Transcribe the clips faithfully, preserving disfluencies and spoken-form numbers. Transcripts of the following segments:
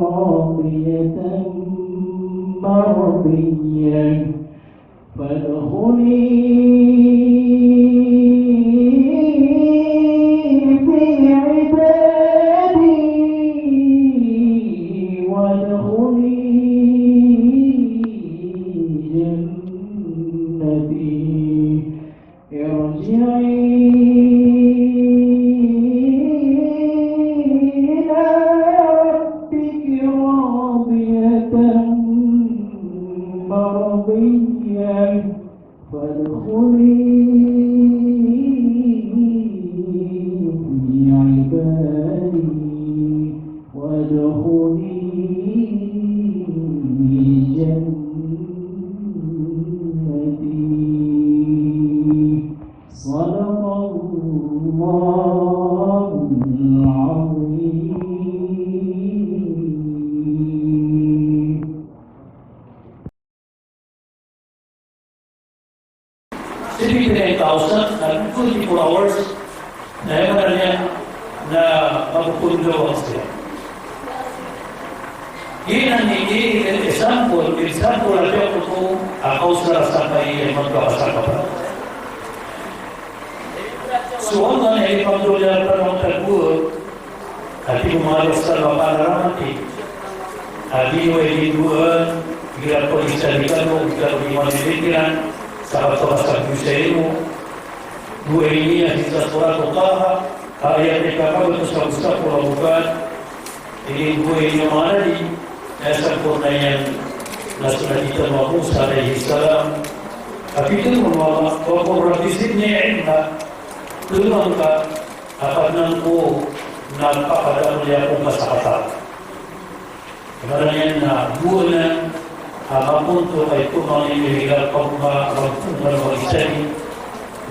راضية مرضية فادخلي في عبادي وادخلي جنتي. ارجعي إلى ربك راضية مرضية فادخلي في عبادي وادخلي جنتي. صدق الله العظيم. Sii ko twenty-four hours, na aya maana niyan na mapopoon o wakto iyan. Giyanan i, i, example, example a tiyakoto a kaosara sa pay iyan magpakasakapa. So Allah na ipamboliyar tano a tagoa, a tig o manga doktor a panaramati a di niyo inidoan, igira pagistadi kano, igira di mamikiran sa kapakasakap sa ilmo. Doa ini a sii sa Surat Taha, ayat ika kabato sa gosapo a bokan. Ini doa ini a maana niyan, aya samporna iyan na so nabi tano a Musa alayhis salam a pitharo o Allah, wa qul rabbi zidni ilma. Tolong ka a Kadnan ko na pakadakl iyan ko kasakataw. Aya maana niyan na doa anan a maponto ka ito mangni igira pagma, pagma, pagistadi,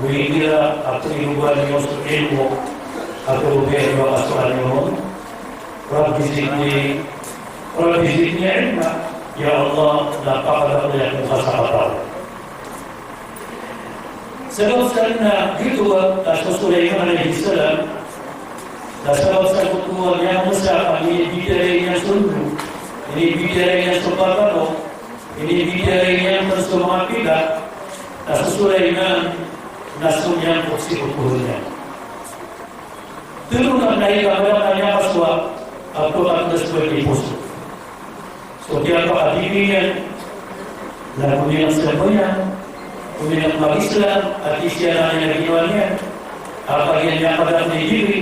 o igira a pagirobaan iyo so ilmo a pagirobaan iyo a kasoran iyo ron. Rabbi zidni, Rabbi zidni ilma. Ya Allah, na pakadakl iyan ko kasakataw. Sabap sa na giyoto a so Sulaiman alayhis salam, na sabap sa koto a miyamasa a inibitiyarai niyan so lomo, inibitiyarai niyan so patano, inibitiyarai niyan so manga pila, na so Sulaiman na somiyangkot sii ko tohan iyan. Tero na kna i kamadakl a miyakasowa a pkatndas ko poso. So kiyapakadiri niyan na go niyan sambayang, go niyan mag-Islam, a tig iyan a ginawa niyan a kagiya miyakadakl i diri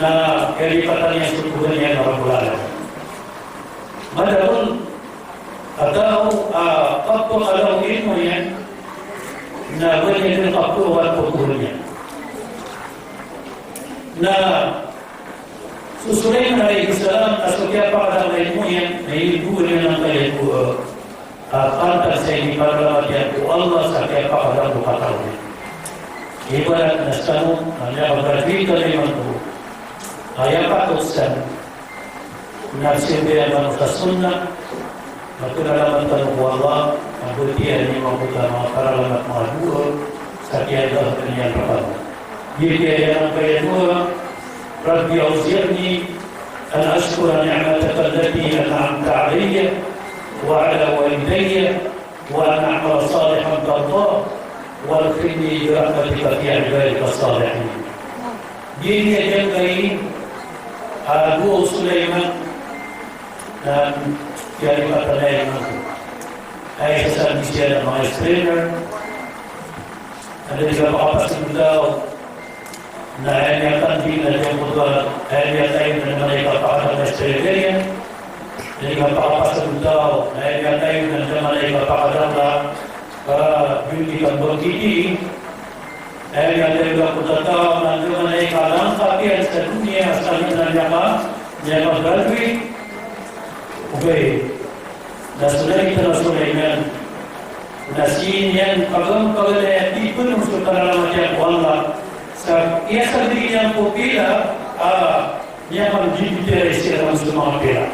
na kalipatan iyan so Tohan iyan a Rabbul Alamin. Madakl a taw a kapakala o ilmo iyan na ba niyan dn kapowat ko Tohan iyan. Na so Sulaiman alayhis salam na so kiyapakadakl a ilmo iyan na inidoa niyan angkaya doa a pantag sa iniparamat iyan ko Allah sa kiyapakadakl o kataw iyan. Ibarat na skano na miyakagraduate kano imanto, aya katot san na simbayan kano sa sunnah, na pnalamat kano ko Allah, na batiya niyo angkoto a manga paralamat, manga doa sa kiyadakl iyan rkano. Giya aya angkaya doa, Rabbi awzi'ni an ashkura ni'mataka allati an'amta alayya wa ala walidayya wa an a'mala salihan tardah wa adkhilni bi rahmatika fi ibadika salihin. Giya giyangkai a doa o Sulaiman na kiyalipatan iyan a aya sa sii sa manga explainer. Anda di kapakapasad o taw na aya miyatanding na giyangkoto a aya miyatayon na da man a ipapakadakl a istariga niyan. Anda di kapakapasad o taw na aya miyatayon na da man a ipapakadakl a giyangkoto a bangkit. Aya miyatayon a giyangkoto a taw na da man a ikalangkap iyan sa doniya sa doniya na miyaka, miyakagraduate. Okay. Na so Nabi tano a Sulaiman na sii niyan paganapaganay a tipen on so paralamat iyan ko Allah sa iyasagad iyan ko pila a miyapandiditiyarai siran so manga pila.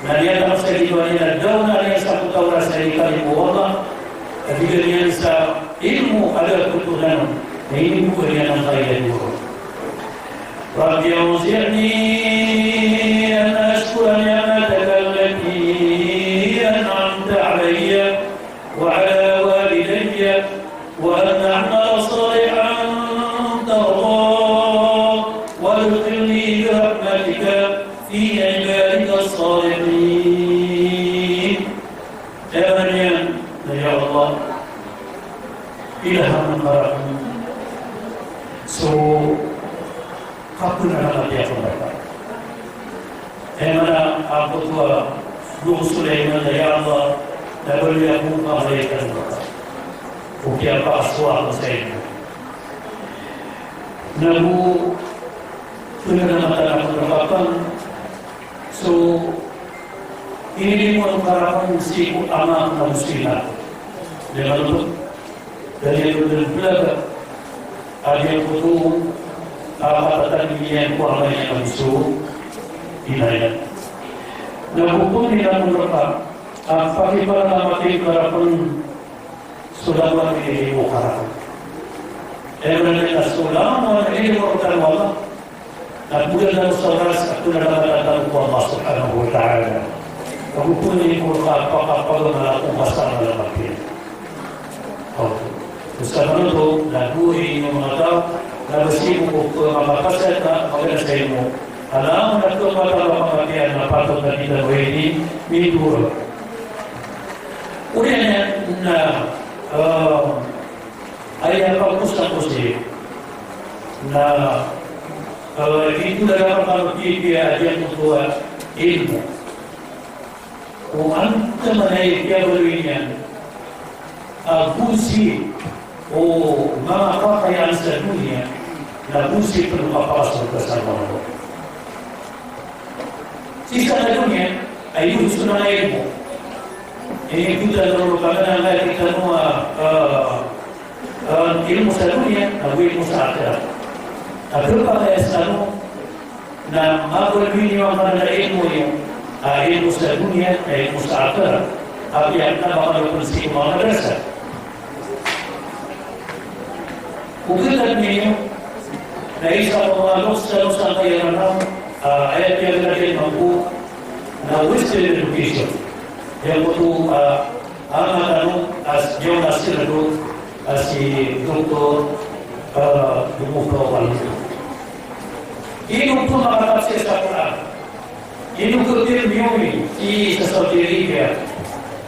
Na miyatapos sa ginawa niyan na da on a niyan sa koto a oras a inikalimo o Allah a bigan iyan sa ilmo a da a koto nanon. Na iniboka niyan angkaya doa. Rabbi awzi'ni an ashkura Salihin. Aya maana niyan na ya Allah, ilhamn ka rakn so kapnanamati akn rka. Aya maana a angkoto a dowa o Sulaiman na ya Allah, na baloy ako ko malaikat rka ko kiyapakasowa akn sa ino. Na go pnanamatan akn rka pn so inilimo ka rakn sii ko ama akn ago so ina akn. Aya maana oto, da niyan dn belaga a giyangkoto a katatag iyan ko ama iyan ago so ina iyan. Na go pn inilimo rka a pakipanamati ka rakn so langowan a inilimo ka rakn. Aya maana niyan na so langowan a inilimo rka o Allah, na pgn tano sa oras a pnanamatan tano ko Allah subhanahu wa ta'ala. Ago pn inilimo rka a pakapaganay ko masa a mapiya. O, so sabap oto na dowa ini o manga taw na ba sii ko pmakapasad na magana sa ilmo. Alam na pkhamatao a pangatian na patot na di tano ini mindowa. Oriyan iyan na, eh, aya pagkosa ko sii na, eh, ito na dapat a mapipiya a giyangkoto a ilmo. O antonaa i kiyabaloy niyan a go sii o manga kakayaan sa doniya, na go sii pn o kapakasorga sa manga Sii sa doniya, ay, ino so manga ilmo. Ini kita na ron, kna na kita no, ah, ah, ah, ilmo sa doniya, na go ilmo sa akhirat. Na pkakaya skano na mabaloy niyo a manga ilmo iyo, ah, ilmo sa doniya, na ilmo sa akhirat. Apiya kna ba kano pn sii ko manga madrasa. Ogaid niyo na isa ko manga loks, loks a kaya na, ah, aya piyaganad iyan mambo na Western education. Giyangkoto, ah, a manga tano a si, giyangkoto a si Doktor, ah, Dr. Al-Mukhtar. Ino pn makatafsir sa Qur'an? Ino ko term iyan sii sa Saudi Arabia,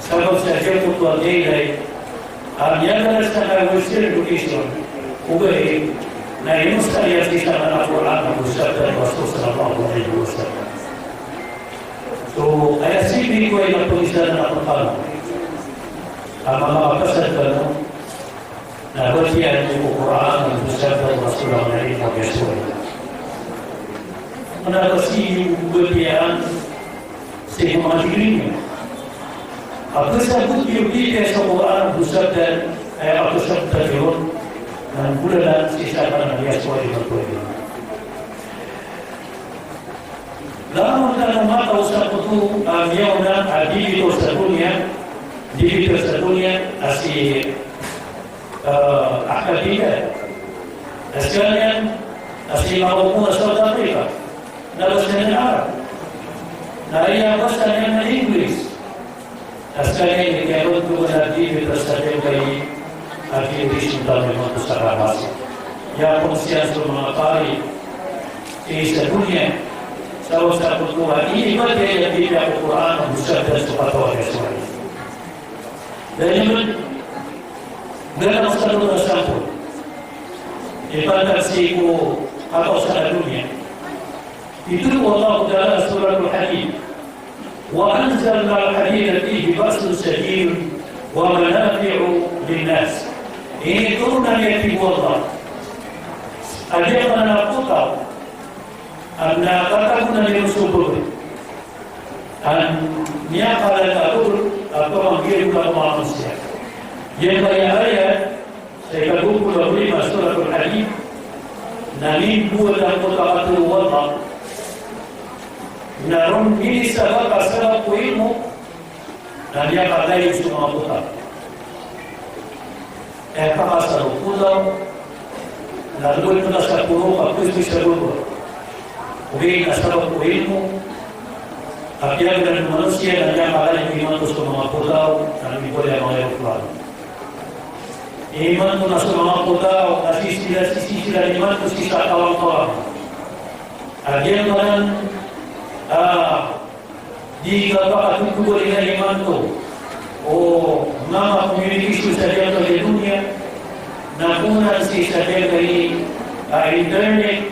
sabap sa giyangkoto a gilay a miyaganad sa Western education, ogaid na ino skaniyan sii sa Qur'an ago sabda o Rasul sallallahu alaihi wasallam. So, aya sii ko aya na pagizaan a Qur'an a manga kapasad kano, na batiyaan iyo ko Qur'an ago sabda o Rasul a manga ilmo a kiyasowa. Kna ba sii iyo batiyaan sii ko manga degree niyo. A pzabot iyo bitiya so Qur'an ago sabda, aya kapzabot iyo ron, na mbolalan sii sa kna miyasowa iyo matoy. Langon tano mataw sa koto a miyaona a debitor sa doniya, debitor sa doniya a si, eh, akademika. Na skaniyan a si manga okon a South Africa. Na ba skaniyan Arab. Na aya ba skaniyan na English. Na skaniyan i kiyarontogan a debitor sa doniya a debitor sa doniya a manga masa. Aya pn siyan so manga qari sii sa doniya. Sabap sa koto a inibatiya iyan ko Qur'an ago sabda so katawan iyan sa Qur'an. Dn iyan, dn iyan sa doniya sampol. Ipantag sii ko katawan sa doniya. Pitharo o Allahu Ta'ala sa Suratul Hadid, "Wa anzalnal hadida fihi ba'sun shadidun wa manafi'u linnas." Initoron ami, tig o Allah, a giyangkanan a potaw a katagonan iyan so bgr, a miyakalaga a bgr a pamanggiyagola ko manga manosiya. Giyangkaya ayat sa ika dowa polo ago lima Suratul Hadid, na mimbowat angkoto a katharo o Allah, na ron minisabap a sabap ko ilmo, na miyakalayo so manga potaw. Aya pakaasar o potaw na lowad na sa poro ka pwes sa baba. Ogaid na sabap ko ilmo a kiyaganad o manosiya na miyakalayo imanto so manga potaw, na mimbowat a manga eroplano. Imanto na so manga potaw na sisila, sisila imanto sii sa kawangkawang. A giyangkanan a Di kapakatotogari na imanto o manga communication sa giyangkaya doniya, na konan sii sa giyangkai a internet,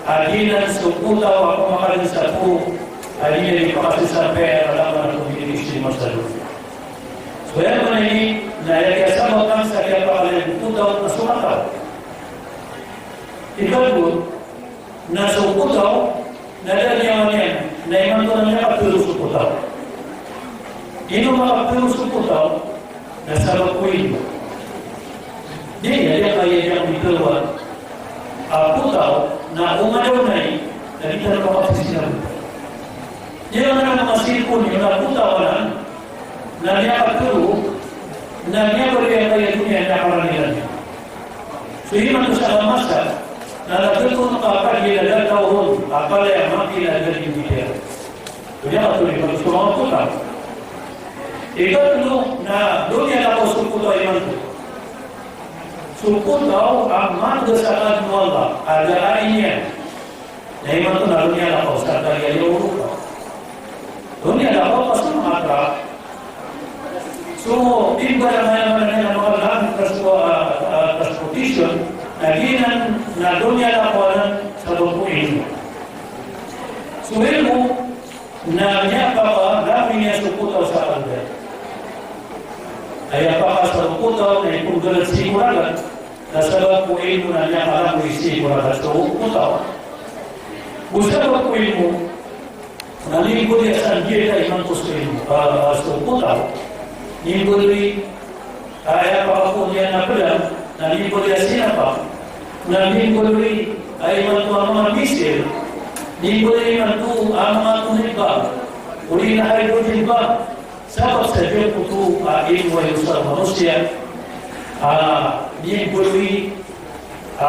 a giyanan so potaw a komakadn sa poro a di niyan di pakasasampay a langowan a communication sa doniya. So aya maana niyan na aya kiyasabap sa kiyapakalaya o potaw na so kataw. Ikatlo, na so potaw na da a niyan, na imanto na miyakatharo so potaw. Ino makatharo so potaw? Na sabap ko ilmo. Di, aya kaya niyan di tharo a potaw na o madaw na i, na di tano makapsisina. Di, aya maana na manga cellphone iyo na potaw anan, na miyakatharo, na miyabaloy a kaya doniya na karanilan. So imanto sa masa na lagid oto na kapagilala taw ron a palaya makilala di mitiya. So aya katharo imanto so manga potaw. Ikatlo na doniya na ko so potaw imanto. So potaw a manga sa kadn o Allah a da a iniyan. Na imanto na doniya na ko sa kaya iyo oruka. Doniya na ko ka so manga tra. So imbala maya mana na manga lang transpor, ah, ah, transportation, na giyanan na doniya na ko anan sabap ko ilmo. So ilmo na miyapakalangoy niyan so potaw sa kalbi. Aya pakasar o potaw na ipnggalat sii ko ragat. Na sabap ko ilmo na miyakalangoy sii ko ragat so potaw. Go sabap ko ilmo na mimbaloy a sanggiya imanto so ilmo, ah, so potaw. Mimbaloy a aya pakapoon iyan na pedang, na mimbaloy a sinapa, na mimbaloy a imanto a manga missile, mimbaloy imanto a manga atomic bomb, odi na hydrogen bomb. Sabap sa giyangkoto a ilmo a inosar o manosiya a mimbaloy a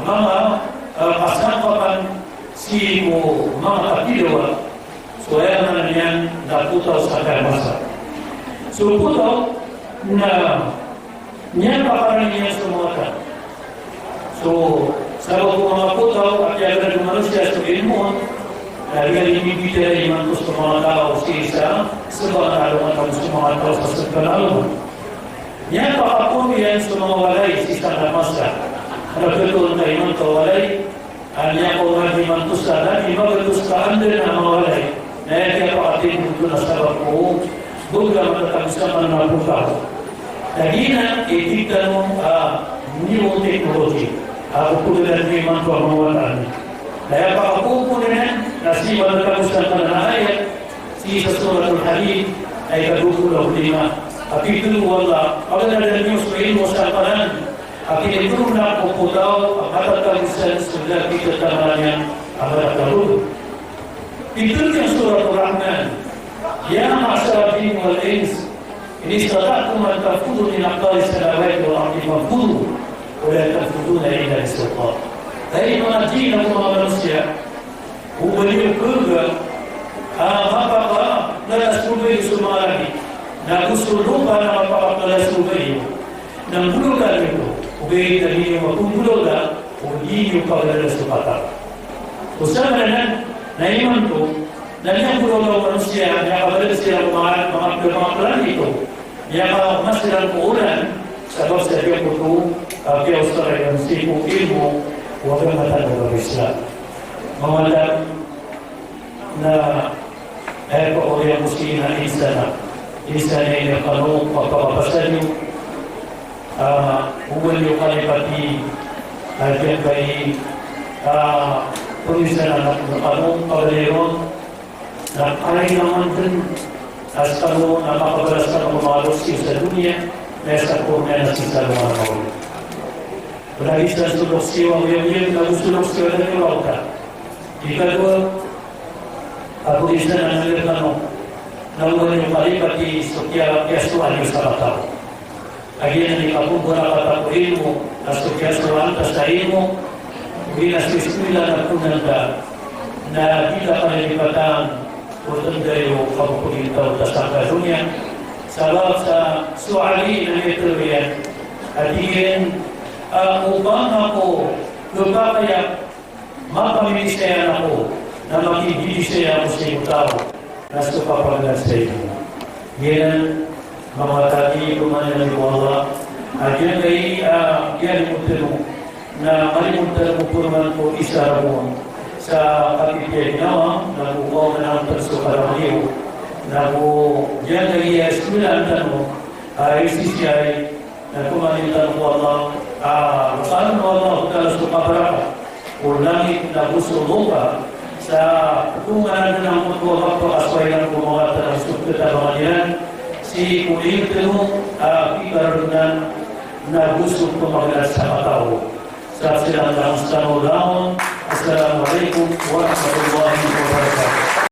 manga, ah, kasangkapan sii ko manga kapidawa. So aya maana niyan na potaw sa kaya masa. So potaw na miyakapakarani niyan so manga taw. So sabap ko manga potaw a kiyagarad o manosiya so ilmo on, na giyanan i mibitiyarai imanto so manga taw sii sa sangkanan a alongan, so manga taw sa sangkanan a alongan. Miyapakapoon iyan so manga walay sii sa masa. Ana petoon ka imanto a walay a miyakaoma imanto sa lagid magatos ka anda na manga walay. Na aya kiyapakatindg oto na sabap ko bgr a matatago sangkanan a potaw. Na giyanan i tig tano a new technology a pphagdaan imanto a manga wata anan. Na aya pakapoon iyan na sii matatago sangkanan a ayat sii sa Suratul Hadid, ayat ika dowa polo ago lima. A pitharo o Allah, paganadan iyo so ilmo sangkanan a kinitoron ko potaw a matatago san so lagid a taman iyan a matatago. Pitharo iyan sa Suratul Rahman, "Ya ma'sharal jinni wal insi, in istata'tum an tanfudhu min aqtaris samawati wal ardi fanfudhu, la tanfudhuna illa bisultan." Hay manga jinn ago manga manosiya, oba niyo khaga a mapakapalalas o ba iyo so manga langit, na go so lopa na mapakapalalas o ba iyo, na nggolawla niyo oto, ogaid na di niyo makonggolawla o di niyo pagalalas o kataw. O sa maana nan na imanto na miyagolawla o manosiya, miyakabalalas iran ko manga, manga, manga planeta, miyakaoma siran ko olan, sabap sa giyangkoto a kiyaosara iran sii ko ilmo o agama tano a Islam. Manga wata, na aya pakaoriyan ko sii na insan, insan a inirektano, kapakapasad iyo, ah, oba niyo kalipati, ah, giyangkai, ah, prinsan a anak rkano, kabaliron, na aya naman dn a skano na makabalas kano ko manga loks iyo sa doniya, na aya sa korna na sii sa alongan a mawri. Pnagisan so loks iyo a oyagoyag, na go so loks iyo a da niyo lawta. Ikadowa, ago isa na nangir kano na oba niyo kalipati so kiya, kiyasowa niyo sa kataw. A giyanan i kapmbarakat ko ilmo, na so kiyasowa ta sa ilmo, odi na so iskowila na pnggolalan ta, na di ta kalilipatan o tnday o kapagintawt ta sangkai a doniya. Sabap sa so Ali na miyatero iyan a tig iyan a opama ko khapakay a mapaminisaya ako na makibidisaya ako sii ko taw. na so kapagnasa iyan. Giyanan, manga tani, pamangnin ko Allah, a giyangkai a giyanan ko tano, na malimod tano poroman ko isa roo sa kapipiya ginawa, nago kaoman tano so karama niyo, nago giyangkai a similaan tano, a I C C I, na pamangnin tano ko Allah, a, makaan o Allah Ta'ala so kabaraka o langit nago so lopa, sa ptharoon anan ko Allah pakasowa iran ko manga taw so katabangan iran, sii ko ino tano, a, pikararoonan nago so pamagnasa sa katao. Sa siran na mustano laon. Assalamu alaikum warahmatullahi wabarakatuh.